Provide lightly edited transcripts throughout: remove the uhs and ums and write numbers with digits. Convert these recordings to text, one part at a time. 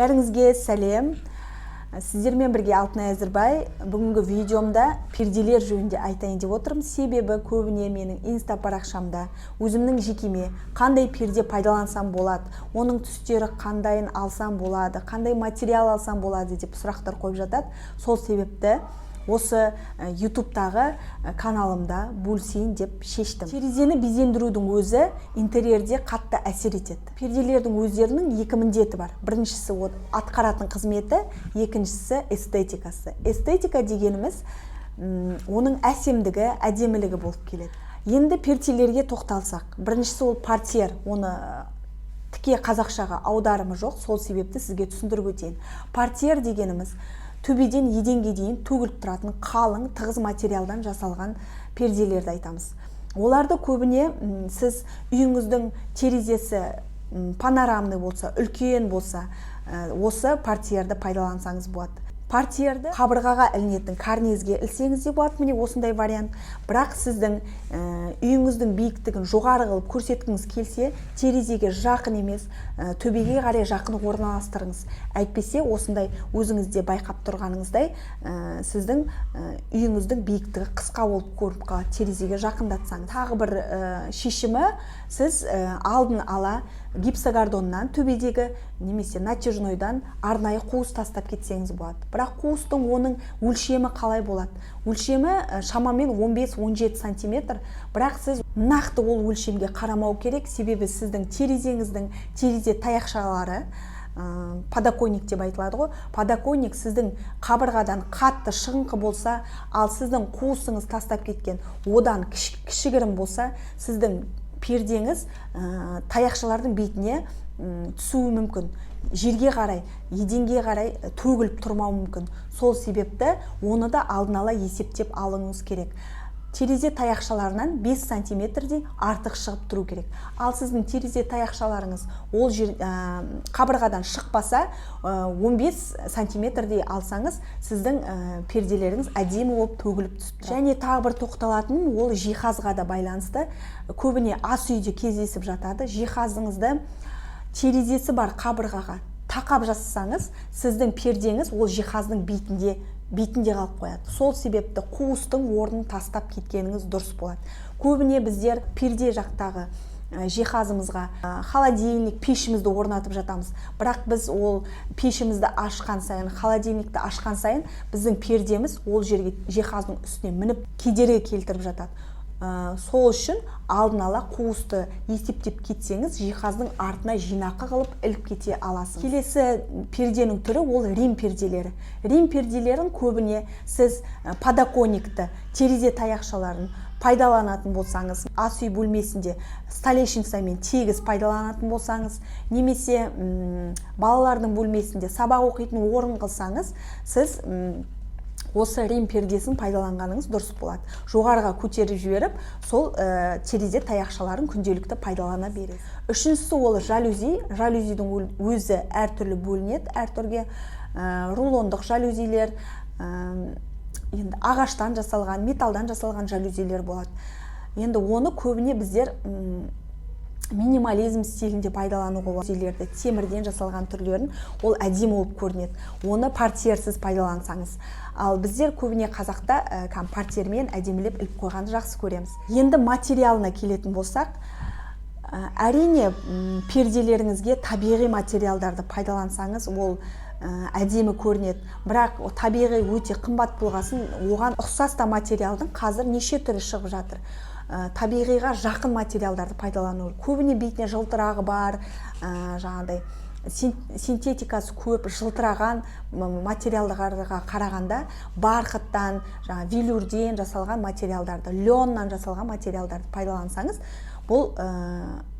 Бәріңізге сәлем! Сіздермен бірге Алтынай Әзірбай. Бүгінгі видеомда перделер жөнінде айтайын деп отырмын. Себебі көбіне менің инста парақшамда, өзімнің жекеме қандай перде пайдалансам болады, оның түстері қандайын алсам болады, қандай материал алсам болады деп сұрақтар қойып жатады. Сол себепті осы ютубтағы каналымда бөлісейін деп шештім. Терезені безендірудің өзі интерьерде қатты әсер етеді. Перделердің өздерінің екі міндеті бар: біріншісі – ол атқаратын қызметі, екіншісі – эстетикасы. Эстетика дегеніміз оның әсемдігі, әдемілігі болып келеді. Енді перделерге тоқталсақ, біріншісі – ол портьер. Оны тіке қазақшаға аударымы жоқ, сол себепті сізге түсіндіріп өтейін. Портьер дегеніміз – төбеден еденге дейін төгіліп тұратын қалың, тығыз материалдан жасалған перделерді айтамыз. Оларды көбіне сіз үйіңіздің терезесі панорамный болса, үлкен болса, осы портьерді пайдалансаңыз болады. Портьерді қабырғаға ілінетін карнизге ілсеңіз де болады, міне, осындай вариант. Бірақ сіздің үйіңіздің биіктігін жоғары қылып көрсеткіңіз келсе, терезеге жақын емес, төбеге қарай жақын орналастырыңыз. Әйтпесе осындай, өзіңіз де байқап тұрғаныңыздай, сіздің үйіңіздің биіктігі қысқа болып көрініп қалады терезеге жақындатсаңыз. Тағы бір шешімі: сіз алдын ала гипсокартоннан төбедегі немесе натяжнойдан арнайы қуыс тастап кетсеңіз болады. Бірақ қуыстың, оның өлшемі қалай болады? Өлшемі шамамен 15-17 сантиметр. Бірақ сіз нақты ол өлшемге қарамау керек, себебі сіздің терезеңіздің терезе таяқшалары, подоконник деп айтылады ғой, подоконник сіздің қабырғадан қатты шығыңқы болса, ал сіздің қуысыңыз тастап кеткен одан кішігірім болса, сіздің пердеңіз таяқшалардың бетіне түсуі мүмкін, жерге қарай, еденге қарай төгіліп тұрмауы мүмкін. Сол себепті оны да алдын ала есептеп алуыңыз керек. Терезе таяқшаларынан 5 сантиметрдей артық шығып тұру керек. Ал сіздің терезе таяқшаларыңыз ол жер қабырғадан шықпаса, 15 сантиметрдей алсаңыз, сіздің перделеріңіз әдемі болып төгіліп түсіп тұрады. Және тағы бір тоқталатыным, ол жиһазға да байланысты. Көбіне ас үйде кездесіп жатады. Жиһазыңызды терезесі бар қабырғаға тақап жасасаңыз, сіздің пердеңіз ол жиһаздың бетінде қалып қояды. Сол себепті қуыстың орнын тастап кеткеніңіз дұрыс болады. Көбіне біздер перде жақтағы жиһазымызға холодильник, пешімізді орнатып жатамыз. Бірақ біз ол пешімізді ашқан сайын, холодильникті ашқан сайын біздің пердеміз ол жерге, жиһаздың үстіне мініп, кедергі келтіріп жатады. Сол үшін алдын ала қуысты есептеп кетсеңіз, жиһаздың артына жинақы қылып іліп кете аласыз. Келесі перденің түрі – ол рим перделері. Рим перделерін көбіне сіз подоконникті, терезе таяқшаларын пайдаланатын болсаңыз, ас үй бөлмесінде столешницамен тегіс пайдаланатын болсаңыз немесе балалардың бөлмесінде сабақ оқитын орын қылсаңыз, сіз осы рим пердесін пайдаланғаныңыз дұрыс болады. Жоғарыға көтеріп жіберіп, сол терезе таяқшаларын күнделікті пайдалана бересіз. Үшіншісі – ол жалюзи. Жалюзидің өзі әртүрлі бөлінеді, әртүрге рулондық жалюзилер, енді ағаштан жасалған, металдан жасалған жалюзилер болады. Енді оны көбіне біздер минимализм стилінде пайдалануға болады. Жалюзилерді, темірден жасалған түрлерін, ол әдемі болып көрінеді оны портьерсіз пайдалансаңыз. Ал біздер көбіне қазақта кәдімгі портьермен әдемілеп іліп қойғанды жақсы көреміз. Енді материалына келетін болсақ, әрине, перделеріңізге табиғи материалдарды пайдалансаңыз, ол әдемі көрінеді. Бірақ табиғи өте қымбат болғасын, оған ұқсас та материалдың қазір неше түрі шығып жатыр. Табиғиға жақын материалдарды пайдалану, көбіне бетіне жылтырағы бар, жаңағыдай синтетикасы көп жылтыраған материалдарға қарағанда, бархаттан, жаңа велюрден жасалған материалдарды, леннан жасалған материалдарды пайдалансаңыз, бұл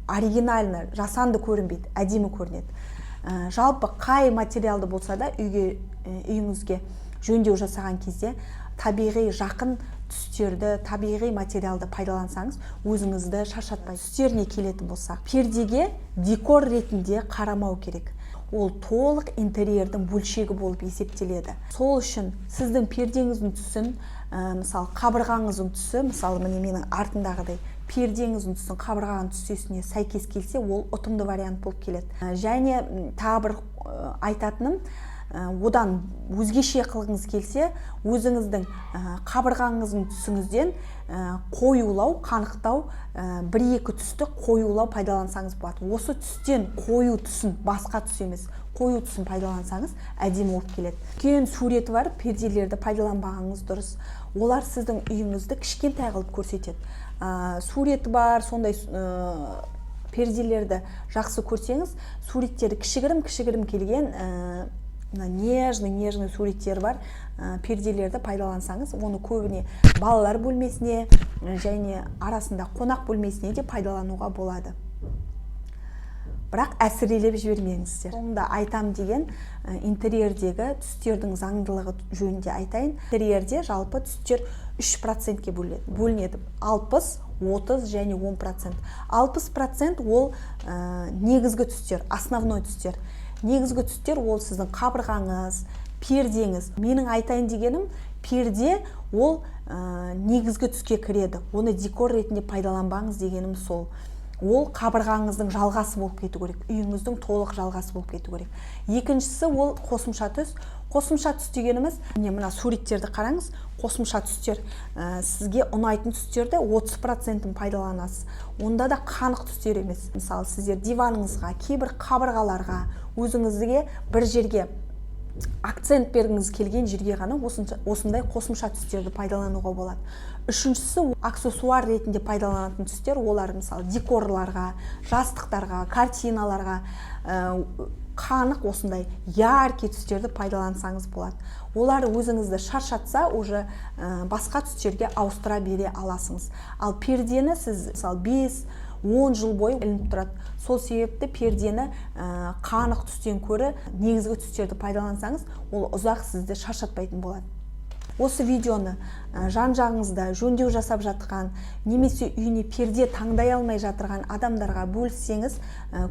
оригинально, жасанды көрінбейді, әдемі көрінеді. Жалпы қай материалды болса да, үйге, үйіңізге жөндеу жасаған кезде табиғи жақын түстерді, табиғи материалды пайдалансаңыз, өзіңізді шаршатпай. Түстеріне келетін болсақ, пердеге декор ретінде қарамау керек. Ол толық интерьердің бөлшегі болып есептеледі. Сол үшін сіздің пердеңіздің түсін, мысалы, қабырғаңыздың түсі, мысалы, міне, менің артымдағыдай Пердеңіздің түсін қабырғаның түстесіне сәйкес келсе, ол ұтымды вариант болып келеді. Және тағы бір айтатыным, одан өзгеше қылғыңыз келсе, өзіңіздің қабырғаңыздың түсіңізден қоюлау, қанықтау, бір екі түсті қоюлау пайдалансаңыз болады. Осы түстен қою түсін, басқа түс емес, қою түсін пайдалансаңыз, әдемі болып келеді. Үлкен суреті бар перделерді пайдаланбағаныңыз дұрыс, олар сіздің үйіңізді кішкентай қылып көрсетеді. Суреті бар сондай перделерді жақсы көрсеңіз, суреттері кішігірім кішігірім келген, мына нежный нежный суреттері бар перделерді пайдалансаңыз, оны көбіне балалар бөлмесіне және арасында қонақ бөлмесіне де пайдалануға болады, бірақ әсірелеп жібермеңіздер. Соңында айтам деген, интерьердегі түстердің заңдылығы жөнінде айтайын. Интерьерде жалпы түстер 3%-ке бөлінеді: 60, 30 және 10%. 60% ол негізгі түстер, основной түстер. Негізгі түстер ол сіздің қабырғаңыз, пердеңіз. Менің айтайын дегенім, перде ол негізгі түске кіреді, оны декор ретінде пайдаланбаңыз дегенім сол. Ол қабырғаңыздың жалғасы болып кету керек, үйіңіздің толық жалғасы болып кету керек. Екіншісі ол қосымша түс. Қосымша түс дегеніміз, міне, мына суреттерді қараңыз. Қосымша түстер, сізге ұнайтын түстерді 30%-ін пайдаланасыз, онда да қанық түстер емес. Мысалы, сіздер диваныңызға, кейбір қабырғаларға, өзіңізге бір жерге акцент бергіңіз келген жерге ғана осындай қосымша түстерді пайдалануға болады. Үшіншісі аксессуар ретінде пайдаланатын түстер. Олар, мысалы, декорларға, жастықтарға, картиналарға қанық осындай яркий түстерді пайдалансаңыз болады. Олар өзіңізді шаршатса, уже басқа түстерге ауыстыра бере аласыңыз. Ал пердені сіз, мысалы, 5-10 жыл бойы ілініп тұрады. Сол себепті пердені қанық түстен көрі негізгі түстерді пайдалансаңыз, ол ұзақ сізді шаршатпайтын болады. Осы видеоны жан жағыңызда жөндеу жасап жатқан немесе үйіне перде таңдай алмай жатырған адамдарға бөліссеңіз,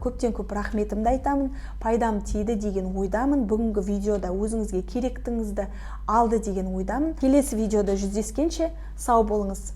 көптен көп рахметімді айтамын. Пайдам тиді деген ойдамын. Бүгінгі видеода өзіңізге керектіңізді алды деген ойдамын. Келесі видеода жүздескенше, сау болыңыз.